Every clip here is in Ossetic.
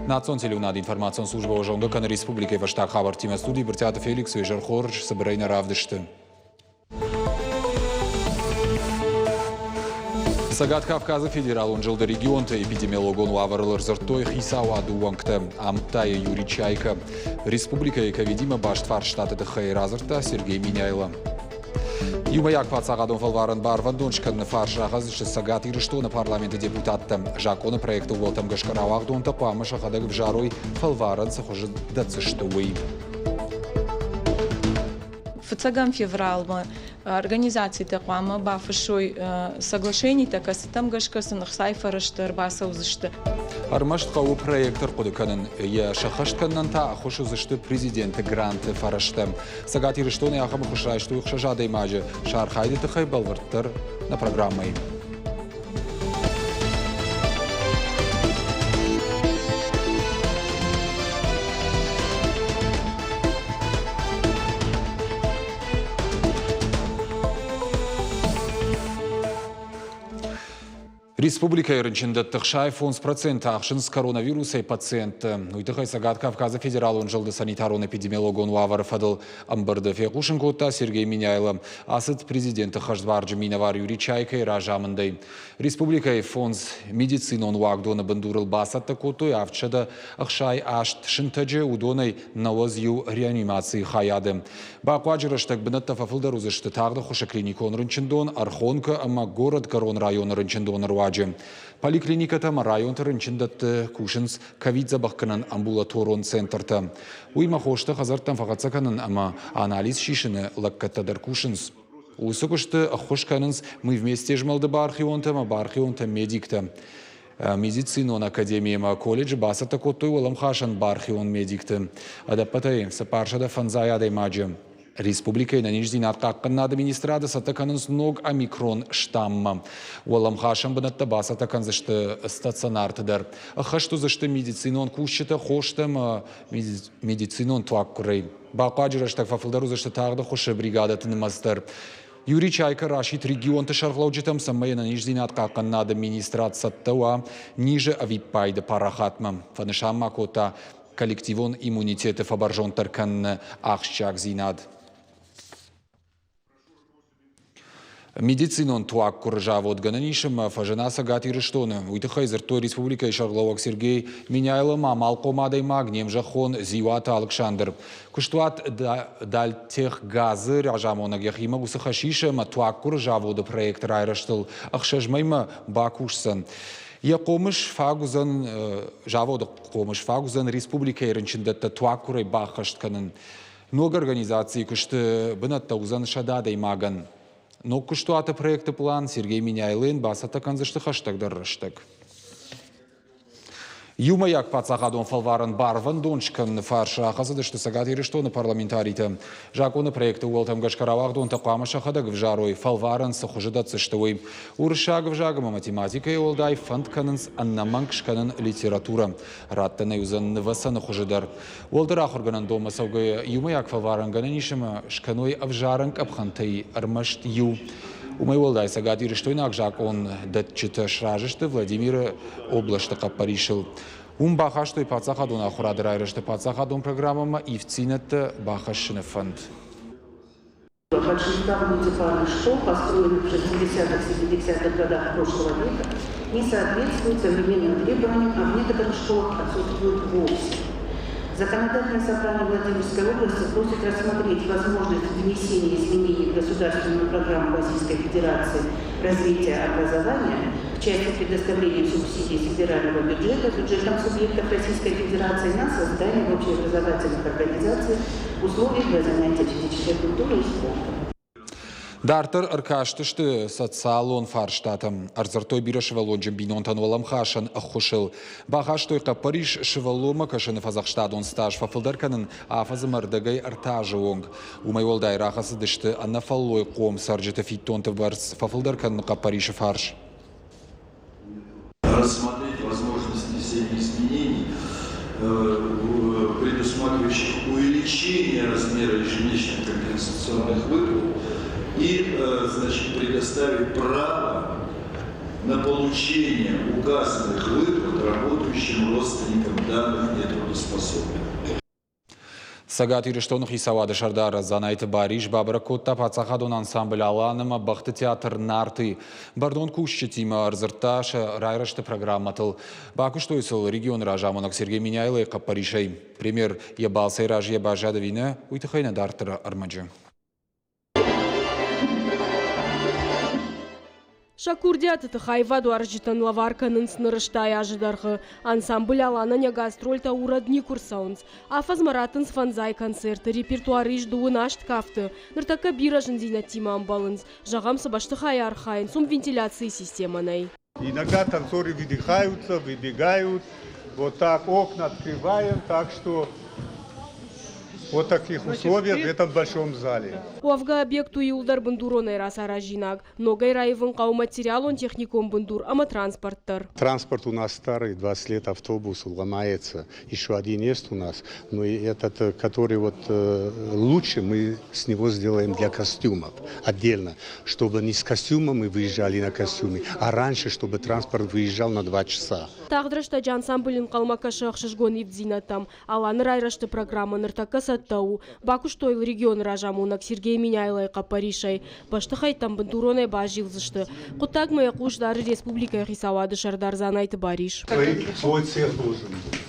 Национ телеуынады информацион службӕ зонгӕ кӕны республикӕйы фӕстаг хабӕрттимӕ. Студийы Брытъиаты Феликс изӕр хорз цыбырӕй нӕ равдысты. Цӕгат Кавказы федералон зылды регионты эпидемиологон уавӕрыл ӕрдзырдтой хицауады уӕнгтӕ, амыдта йӕ Юрий Чайка. Республикӕйы ковидимӕ баст фарстаты тыххӕй радзырдта Сергей Меняйло. Иумӕйаг паддзахадон фӕлварӕн барвӕндон скӕныны фарс рахӕцдзысты Цӕгат Ирыстоны парламенты депутаттӕ. Закъоны проекты уӕлтӕм гӕсгӕ рауагъдонтӕ хъуамӕ сӕхӕдӕг ӕвзарой, фӕлварӕн цы хуызы дӕтдзысты, уый. Фыццӕгӕм февралмӕ организацитӕ хъуамӕ бафыссой соглашенитӕ, кӕцытӕм гӕсгӕ сын ӕхцайы фӕрӕзтӕ ӕрбацӕудзысты. Ӕрмӕст хъӕуы проект ӕрхъуыды кӕнын. Йӕ сӕххӕст кӕнынӕн та ӕххуыс уыдзысты президенты гранты фӕрӕзтӕ. Цӕгат Ирыстоны ахӕм ӕххуыс райстой ӕхсӕз адӕймаджы. Сӕ архайды тыххӕй бӕлвырддӕр нӕ программӕйы. Республикӕйы рынчындӕтты 65% ахсынц коронавирусӕй пациентты. Уый тыххӕй Цӕгат Кавказы федералон зылды санитарон-эпидемиологон уавӕры фӕдыл ӕмбырды фехъусын кодта Сергей Меняйло. Ацыд президенты хӕстбарджы минӕвар Юрий Чайкайы разамындӕй. Республикӕйы фондз медицинон уагдоны бындурыл бацӕттӕ кодтой 768 сынтӕджы, уыдонӕй 91 реанимацийы хайады. Бахъуаджы рӕстӕг бынӕттӕ фӕфылдӕр уыдзысты тагъд ӕххуысы клиникон рынчындон, Ӕрхонкӕ ӕмӕ горӕтгӕрон районы рынчындоны руаджы. Поликлиникӕтӕ ӕмӕ районты рынчындӕтты кусынц ковид-дзӕбӕхгӕнӕн амбулаторон центртӕ. Уыимӕ хостӕ хӕдзӕрттӕм фӕхӕццӕ кӕнын ӕмӕ анализ сисыны лӕггӕдтӕ дӕр кусынц. Уыцы куысты ӕххуыс кӕнынц Мы вместе змӕлды бархионтӕ ӕмӕ бархионтӕ-медиктӕ. Медицинон академийы ӕмӕ колледжы бацӕттӕ кодтой уӕлӕмхасӕн бархион медикты. Ӕдӕппӕтӕй 405 адӕймаджы. Республикӕйы ӕнӕниздзинад хъахъхъӕнынады министрады цӕттӕ кӕнынц ног омикрон штаммӕ. Уӕлӕмхасӕн бынӕттӕ бацӕттӕ кӕндзысты стационарты дӕр. Ӕххӕст уыдзысты медицинон кусджытӕ, хостӕ ӕмӕ медицинон туаггуырӕй. Бахъуаджы рӕстӕг фӕфылдӕр уыдзысты тагъд ӕххуысы бригадӕты нымӕц дӕр. Юрий Чайка расидт регионты сӕргълӕуджытӕм, цӕмӕй ӕнӕниздзинад хъахъхъӕнынады министрад цӕттӕ уа низы ӕвиппайды парахатмӕ. Фӕнысан ма кодта коллективон иммунитеты фӕбӕрзонддӕр кӕныны ахсджиагдзинад. Медицинон туаггуыры завод гӕнӕн ис ӕмӕ фӕзына Цӕгат Ирыстоны. Уый тыххӕй дзырдтой республикӕйы сӕргълӕууӕг Сергей Меняйло ӕмӕ амалхъом адӕймаг не мзӕххон Дзиуаты Алыксандр. Куыстуат Дальтехгаз-ы разамонӕг йӕхимӕ уыцы хӕс исы ӕмӕ туаггуыры заводы проекты райрӕзтыл ӕхсӕз мӕймӕ бакусдзӕн. Йӕ хъомыс фаг уыдзӕн заводы хъомыс фаг уыдзӕн республикӕйы рынчындӕттӕ туаггуырӕй баххӕст кӕнын. Ног организацийы куысты бынӕттӕ уыдзӕн 100 адӕймагӕн. Ног куыстуаты проекты план Сергей Меняйлойӕн бацӕттӕ кӕндзысты хӕстӕгдӕр рӕстӕг. Иумӕйаг паддзахадон фӕлварӕн барвӕндон скӕныны фарс рахӕцыдысты Цӕгат Ирыстоны парламентаритӕ. Закъоны проекты ууӕлтӕм гӕсгӕ рауагъдонтӕ хъуамӕ сӕхӕдӕг ӕвзарой, фӕлварӕн цы хуызы дӕтдзысты, уый. Уырыссаг ӕвзаг ӕмӕ математикӕйы уӕлдай фӕнд кӕнынц ӕнӕмӕнг скӕнын литературӕ. Раттӕн ӕй уыдзӕн нывӕцӕны хуызы дӕр. Уӕлдӕр ахуыргӕнӕндонмӕ цӕугӕйӕ иумӕйаг фӕлварӕн гӕнӕн ис ӕмӕ скӕной ӕвзарӕн къӕпхӕнтӕй ӕрмӕст иу. Уымӕй уӕлдай цӕгатирыстойнаг закъондӕтджытӕ сразы сты Владимиры областы хъӕппӕрисыл. Уым бахастой паддзахадон ахуырады райрӕзты паддзахадон программӕмӕ ивддзинӕдтӕ бахӕссыны фӕнд. Большинство муниципальных школ, построенных в 60-х, 70-х годах прошлого века, не соответствуют современным требованиям, а в некоторых школах отсутствуют вовсе. Законодательное собрание Владимирской области просит рассмотреть возможность внесения изменений в государственную программу Российской Федерации развития образования в части предоставления субсидий с федерального бюджета бюджетам субъектов Российской Федерации на создание общеобразовательных организаций условий для занятия физической культурой и спортом. Дарддӕр ӕркастысты социалон фарстатӕм. Ӕрдзырдтой бирӕсывӕллонджын бинонтӕн уӕлӕмхасӕн ӕххуысыл. Бахастой хъӕппӕрис сывӕллонмӕ кӕсыны фӕдзӕхстадон стаж фӕфылдӕр кӕнын афӕдзы ӕрдӕгӕй ӕртӕ азы онг. Уымӕй уӕлдай рахӕцыдысты ӕнӕфӕллойхъом цӕрджыты фиддонты бӕрц фӕфылдӕр кӕныны хъӕппӕрисы фарс. Рассмотреть возможность внесения изменений, предусматривающих увеличение размера ежемесячных компенсационных выплат и, значит, предоставить право на получение указанных выплат. работающим родственникам данных нетрудоспособных. Цӕгат Ирыстоны хицауады сӕрдар Дзанайты Барис бабӕрӕг кодта паддзахадон ансамбль «Алан» ӕмӕ бӕхты театр «Нарты». Бӕрнон кусджытимӕ ӕрдзырдта сӕ райрӕзты программӕтыл. Бакуыстой сыл регионы разамонӕг Сергей Меняйлойы хъӕппӕрисӕй. Премьер йӕ балцӕй разыйӕ баззад ӕви нӕ, уый тыххӕй нӕ дарддӕры ӕрмӕджы. Сӕ курдиаты тых аивадуарзджытӕн лӕвар кӕнынц ныр 80 азы дӕргъы. Ансамбль «Аланӕн» йӕ гастрольтӕ урӕд никуы рцӕуынц. Афӕдзмӕ раттынц фӕндзай концерты, репертуары ис 28 кафты. Ныртӕккӕ бирӕ зындзинӕдтимӕ ӕмбӕлынц. Зӕгъӕм, цы бӕстыхайы архайынц, уым вентиляцийы системӕ нӕй. Иногда танцоры выдыхаются, выбегают. Вот так окна открываем, так что вот таких условиях в этом большом зале. Уӕвгӕ объект у иуылдӕр бындуронӕй рацаразинаг. Ногӕй раивын хъӕуы материалон-техникон бындур ӕмӕ транспорт дӕр. Транспорт у нас старый, 20 лет автобус ломается. Еще один есть у нас, но этот, который вот лучше, мы с него сделаем для костюмов отдельно, чтобы не с костюмом мы выезжали на костюме, а раньше, чтобы транспорт выезжал на 2 часа. Тагъд рӕстӕджы ансамбль ӕнхъӕлмӕ кӕсы ӕхсызгон ивддзинӕдтӕм. Аланы райрӕзты программӕ ныртӕккӕ цӕттӕ у. Бакуыстой йыл регионы разамонӕг Сергей Меняйлойы хъӕппӕрисӕй. Бӕстыхӕйттӕм бындуронӕй базилдзысты. Хъуыддагмӕ йӕ хъус дары республикӕйы хицауады сӕрдар Дзанайты Барис. Свой цех должен быть.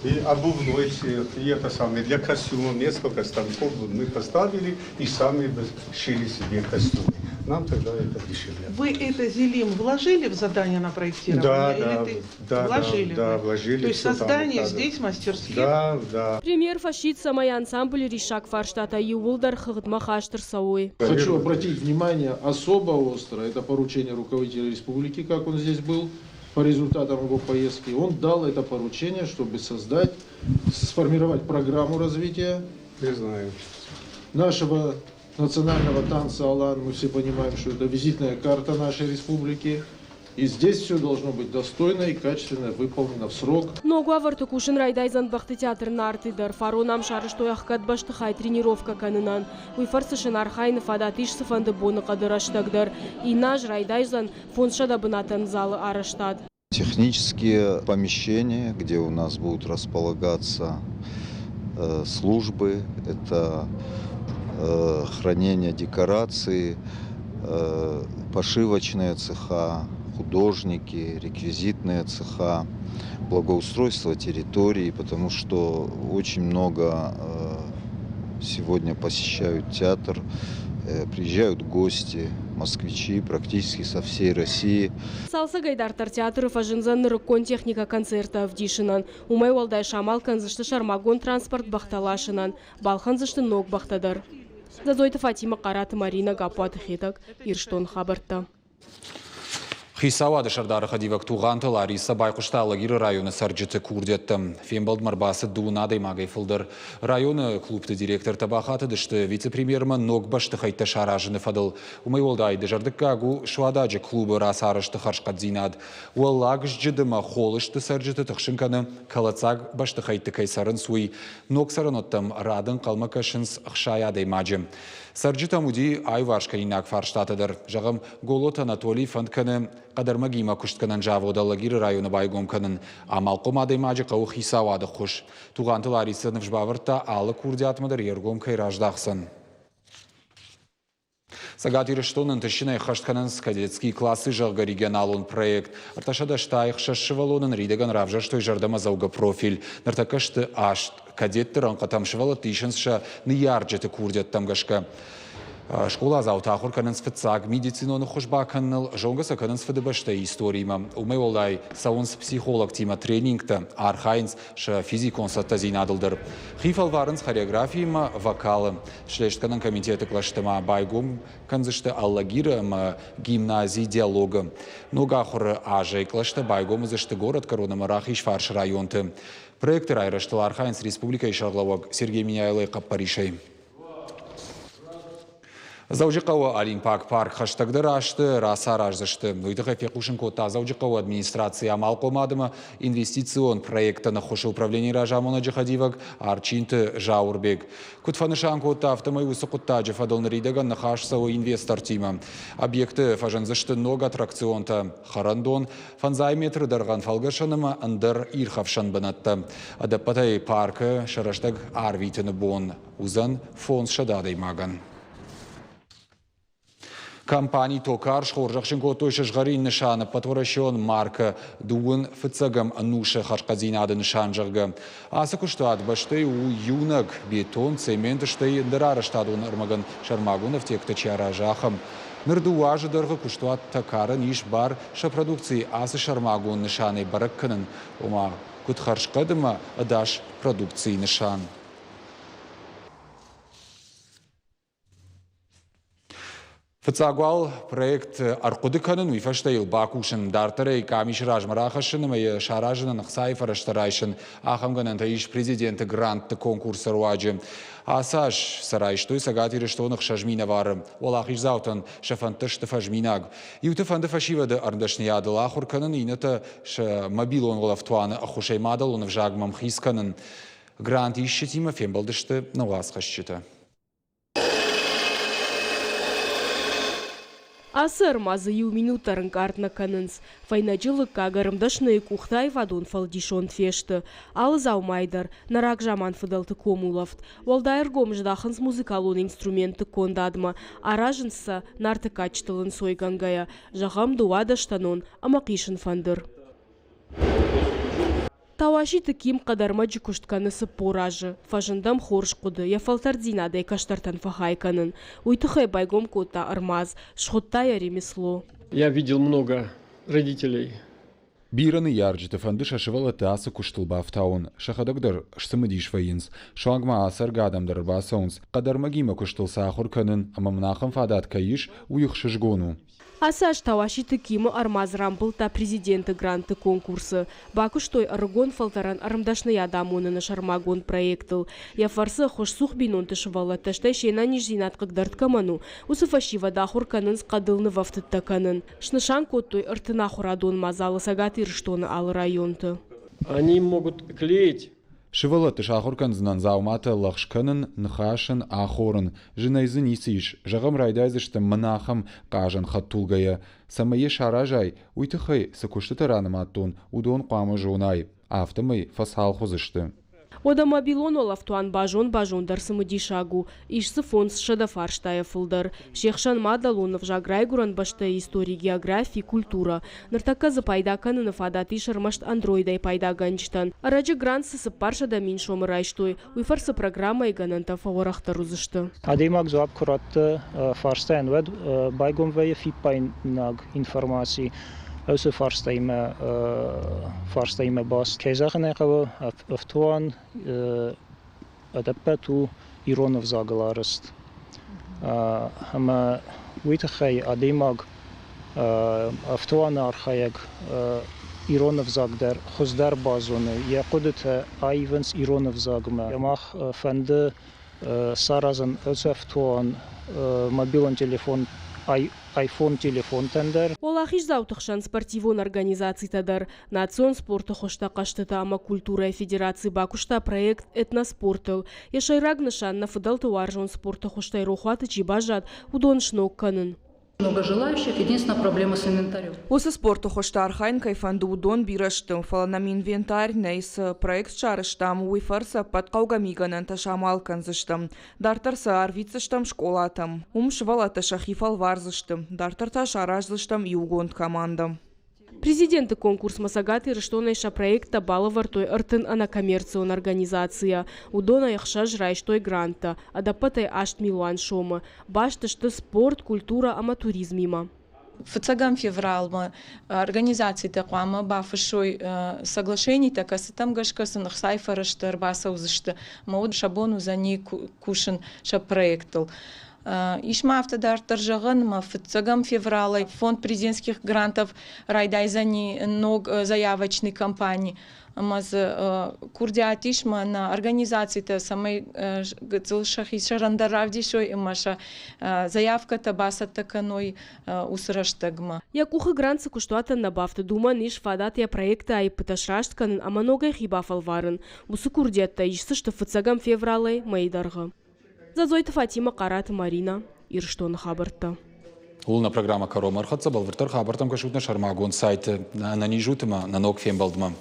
И обувной цех, и это самое. Для костюмов несколько станков мы поставили и сами шили себе костюмы. Нам тогда это дешевле. Вы это Зелим вложили в задание на проектирование? Да, или да, ты да, вложили? Да, вложили. То есть всё там создание указано. здесь мастерских? Да, да. Премьер фӕсидт, цӕмӕй ансамблы риссаг фарстатӕ иууылдӕр хыгъдмӕ хаст ӕрцӕуой. Хочу обратить внимание особо остро, это поручение руководителя республики, как он здесь был, по результатам его поездки. Он дал это поручение, чтобы создать, сформировать программу развития Не знаю. нашего национального танца «Алан». Мы все понимаем, что это визитная карта нашей республики. И здесь все должно быть достойно и качественно выполнено в срок. Ног уавӕрты кусын райдайдзӕн бӕхты театр «Нарты» дӕр. Фарон ам сарӕзтой ӕхгӕд бӕстыхай тренировкӕ кӕнынӕн. Уый фӕрцы сын архайыны фадат ис цыфӕнды боныхъӕды рӕстӕг дӕр. Иннӕ аз райдайдзӕн 500 бынатӕн залы арӕзтад. Технические помещения, где у нас будут располагаться службы, это хранение декораций, пошивочные цеха, художники, реквизитные цеха, благоустройство территории, потому что очень много сегодня посещают театр, приезжают гости, москвичи практически со всей России. Цалцӕгӕй дарддӕр театры фӕзындзӕн нырыккон техникӕ концерттӕ ӕвдисынӕн. Уымӕй уӕлдай самал кӕндзысты сӕрмагонд транспорт бӕхтӕ ласынӕн. Балхӕндзысты ног бӕхтӕ дӕр. Дзӕдзойты Фатимӕ, Хъараты Маринӕ, Гаппуаты Хетӕг, Ирыстоны хабӕрттӕ. Хицауады сӕрдары хӕдивӕг Тугъанты Лариса байхъуыста Алагиры районы цӕрджыты курдиӕттӕм. Фембӕлдмӕ ӕрбацыд дыууын адӕймагӕй фылдӕр. Районы клубты директортӕ бахатыдысты вице-премьермӕ ног бӕстыхӕйттӕ саразыны фӕдыл. Уымӕй уӕлдай дызӕрдыггаг у Суададжы клубы рацарӕзты хӕрзхъӕддзинад. Уӕллаг Зджыдымӕ Холысты цӕрджыты тыхсын кӕны, кӕлӕддзаг бӕстыхӕйтты кӕй цӕрынц, уый. Ног цӕрӕнуӕттӕм рады ӕнхъӕлмӕ кӕсынц 60 адӕймаджы. Цӕрджытӕм уыди аиуварскӕнинаг фарстатӕ дӕр. Зӕгъӕм, Голоты Анатолий фӕнд кӕны хъӕдӕрмӕгимӕ куыстгӕнӕн завод Алагиры районы байгом кӕнын. Амалхъом адӕймаджы хъӕуы хицауады ххуыс. Тугъанты Лариса ныфс бавӕрдта, алы курдиатмӕ дӕр йе ргом кӕй раздахдзӕн. Цӕгат Ирыстоны ӕнтыстджынӕй ӕххӕст кӕнынц «Кадетские классы», зӕгъгӕ, регионалон проект. 366 сывӕллоны ныридӕгӕн равзӕрстой зӕрдӕмӕдзӕугӕ профиль. Ныртӕккӕ сты аст. Кадетты рӕнхъытӕм сывӕллӕтты исынц сӕ ныййарджыты курдиӕттӕм гӕсгӕ. Скъоладзаутӕ ахуыр кӕнынц фыццаг медицинон ӕххуыс бакӕныныл, зонгӕ сӕ кӕнынц фыдыбӕстӕйы историимӕ. Уымӕй уӕлдай цӕуынц психологтимӕ тренингтӕ, архайынц сӕ физикон цӕттӕдзинадыл дӕр. Хи фӕлварынц хореографиимӕ, вокалы. Слестгӕнӕн комитеты кълӕсты ма байгом кӕндзысты Алагиры ӕмӕ гимнази «Диалог»-ы. Ног ахуыры азӕй кълӕстӕ байгом уыдзысты горӕтгӕрон ӕмӕ Рахизфарсы районты. Проекты райрӕзтыл архайынц республикӕйы сӕргълӕууӕг Сергей Меняйлойы хъӕппӕрисӕй. Дзӕуджыхъӕуы Олимпаг парк хӕстӕгдӕр азты рацараздзысты. Уый тыххӕй фехъусын кодта Дзӕуджыхъӕуы администрацийы амалхъомадмӕ инвестицион проекттӕн ӕххуысы управленийы разамонӕджы хӕдивӕг Арчинты Зауырбег. Куыд фӕнысан кодта, афтӕмӕй уыцы хъуыддаджы фӕдыл ныридӕгӕн ныхас цӕуы инвестортимӕ. Объекты фӕзындзысты ног аттракционтӕ, хӕрӕндон, фӕндзай метры дӕргъӕн фӕлгӕсӕн ӕмӕ ӕндӕр ирхӕфсӕн бынӕттӕ. Ӕдӕппӕтӕй паркы сӕ рӕстӕг арвитыны бон уыдзӕн 500 адӕймагӕн. Компани «Токар» схорзӕхджын кодтой сызгъӕрин нысан ӕппӕтуӕрӕсеон маркӕ дыууын фыццӕгӕм ӕнусы хӕрзхъӕддзинады нысан, зӕгъгӕ. Ацы куыстуат бӕстӕйы у иунӕг бетон, цемент, стӕй ӕндӕр арӕзтадон ӕрмӕгӕн сӕрмагонд ӕфтиӕгтӕ чи аразы, ахӕм. Ныр 2 азы дӕргъы куыстуат «Токар»-ӕн ис бар сӕ продукцийы ацы сӕрмагонд нысанӕй бӕрӕг кӕнын, ома куыд хӕрзхъӕд ӕмӕ ӕдас продукцийы нысан. Фыццаг уал проект ӕрхъуыды кӕнын, уый фӕстӕ йыл бакусын, дарддӕр ӕй къамисы размӕ рахӕссын ӕмӕ йӕ саразынӕн ӕхцайы фӕрӕзтӕ райсын. Ахӕм гӕнӕнтӕ ис президенты грантты конкурсы руаджы. Ацы аз сӕ райстой Цӕгат Ирыстоны 6 минӕвары. Уӕлахиздзаутӕн сӕ фӕндтӕ сты фӕзминаг. Иуты фӕнды фӕсивӕды ӕрмдӕсныйадыл ахуыр кӕнын, иннӕтӕ сӕ мобилон уӕлӕфтуаны ӕххуысӕй мадӕлон ӕвзагмӕ ӕмхиц кӕнын. Грант исджытимӕ фембӕлдысты нӕ уацхӕсджытӕ. Ацы ӕрмадзы иу минут дӕр ӕнкъард нӕ кӕнынц. Фӕйнӕджы лыггаг ӕрмдӕсныйы къухтӕ аивадон фӕлдисонд фесты. Алы дзаумайы дӕр нӕ рагзаман фыдӕлты комулӕфт. Уӕлдай ӕргом здахынц музыкалон инструментты кондадмӕ, аразынц сӕ Нарты кадджытыл ӕнцойгӕнгӕйӕ, зӕгъӕм, дыууадӕстӕнон ӕмӕ хъисын фӕндыр. Тауаситы Ким хъӕдӕрмӕджы куыст кӕны 40 азы. Фӕзынд ӕм хорз хъуыды, йӕ фӕлтӕрддзинадӕй кӕстӕртӕн фӕхай кӕнын. Уый тыххӕй байгом кодта ӕрмадз, схуыдта йӕ ремесло. Я видел много родителей. Бирӕ ныййарджыты фӕнды сӕ сывӕллӕтты ацы куыстыл бафтауын. Сӕхӕдӕг дӕр сцымыдис вӕййынц. Суанг ма ацӕргӕ адӕм дӕр ӕрбацӕуынц, хъӕдӕрмӕгимӕ куыстыл сӕ ахуыр кӕнын ӕмӕ мын ахӕм фадат кӕй ис, уый ӕхсызгон у. Ацы аз Тауаситы Кимы ӕрмадз рамбылдта президенты грантты конкурсы. Бакуыстой ӕрыгон фӕлтӕрӕн ӕрмдӕсныйад амоныны сӕрмагонд проектыл. Йӕ фӕрцы ӕххуысцух бинонты сывӕллӕттӕ, стӕй се нӕниздзинад хъыгдӕрд кӕмӕн у, уыцы фӕсивӕд ахуыр кӕнынц хъӕдыл нывӕфтыдтӕ кӕнын. Снысан кодтой 30 ахуырадон мадзалы Цӕгат Ирыстоны алы районты. Они могут клеить. Сывӕллӕтты сахуыр кӕндзынӕн дзауматӕ лӕгъз кӕнын, ныхасын, ахорын. Зынӕй дзы ницы ис. Зӕгъӕм, райдайдзыстӕм мӕнӕ ахӕм хъазӕн хӕдтулгӕйӕ. Цӕмӕй йӕ саразай, уый тыххӕй цы куыстытӕ ранымадтон, уыдон хъуамӕ зонай. Афтӕмӕй фӕцалх уыдзысты. Уӕдӕ мобилон уӕлӕфтуан базон-базон дӕр цымыдисаг у. Ис дзы 500 фарстайӕ фылдӕр. Се хсӕн мадӕлон ӕвзаг, райгуырӕн бӕстӕйы истори, географи, культурӕ. Ныртӕккӕ дзы пайда кӕныны фадат ис ӕрмӕст Android-ӕй пайдагӕнджытӕн. Ӕрӕджы грант цы 400 000 сомы райстой, уый фӕрцы программӕйы гӕнӕнтӕ фӕуӕрӕхдӕр уыдзысты. Адӕймаг дзуапп куы ратты фарстайӕн, уӕд байгом вӕййы фиппаинаг информаци уыцы фарстаимӕ баст. Кӕй зӕгъын ӕй хъӕуы, ӕфтуан ӕдӕппӕт у ирон ӕвзагыл арӕзт. Ӕмӕ уый тыххӕй адӕймаг ӕфтуаны архайӕг ирон ӕвзаг дӕр хуыздӕр базоны, йӕ хъуыдытӕ аивынц ирон ӕвзагмӕ. Мах фӕнды саразын ӕфтуан мобилон телефон iPhone телефонтӕн дӕр. Уӕлахиздзауты хсӕн спортивон организацитӕ дӕр. Национ спорты хуызтӕ хъӕзтытӕ ӕмӕ культурӕйы федераци бакуыста проект «Этноспортыл». Йӕ сӕйраг нысан нӕ фыдӕлты уарзон спорты хуызтӕй рохуаты чи баззад, уыдон сног кӕнын. Много желающих, единственная проблема с инвентарем. Уыцы спорты хуызты архайын кӕй фӕнды, уыдон бирӕ сты, фӕлӕ нӕм инвентарь нӕй, цы проект сарӕзтам, уый фӕрцы ӕппӕт хъӕугӕ мигӕнӕнтӕ самал кӕндзыстӕм. Дарддӕр сӕ арвитдзыстӕм скъолатӕм. Уым сывӕллӕттӕ сӕхи фӕлвардзысты. Дарддӕр та сараздзыстӕм иугонд командӕ. Президенты конкурсмӕ Цӕгат Ирыстонӕй сӕ проекттӕ балӕвӕрдтой 30 ӕнӕкоммерцион организацийӕ. Уыдонӕй 6 райстой гранттӕ, ӕдӕппӕтӕй 8 милуан сомы. Баст сты спорт, культурӕ ӕмӕ туризмимӕ. Фыццӕгӕм февралмӕ организацитӕ хъуамӕ бафыссой соглашенитӕ, кӕцытӕм гӕсгӕ сын ӕхцайы фӕрӕзтӕ ӕрбацӕудзысты ӕмӕ уӕд сӕ бон уыдзӕни кусын сӕ проектыл. Ис ма афтӕ дарддӕр зӕгъӕн, ӕмӕ фыццӕгӕм февралӕй фонд президентских грантов райдайдзӕни ног заявочный кампани. Ӕмӕ дзы курдиат ис мӕнӕ организацитӕ, цӕмӕй гыццыл сӕхи сӕрӕндӕр равдисой ӕмӕ сӕ заявкӕтӕ бацӕттӕ кӕной уыцы рӕстӕгмӕ. Йӕ къухы грант цы куыстуатӕн нӕ бафтыд, уымӕн ис фадат йӕ проекты аиппытӕ сраст кӕнын ӕмӕ ногӕй хи бафӕлварын. Уыцы курдиӕттӕ исдзысты фыццӕгӕм февралӕй мӕйы дӕргъы. Дзадзойты Фатимӕ, Хъараты Маринӕ, Ирыстоны хабӕрттӕ. Ууыл нӕ программӕ кӕронмӕ ӕрхӕццӕ, бӕлвырддӕр хабӕрттӕм кӕсут нӕ сӕрмагонд сайты. Ӕнӕниз ут ӕмӕ нӕ ног фембӕлдмӕ.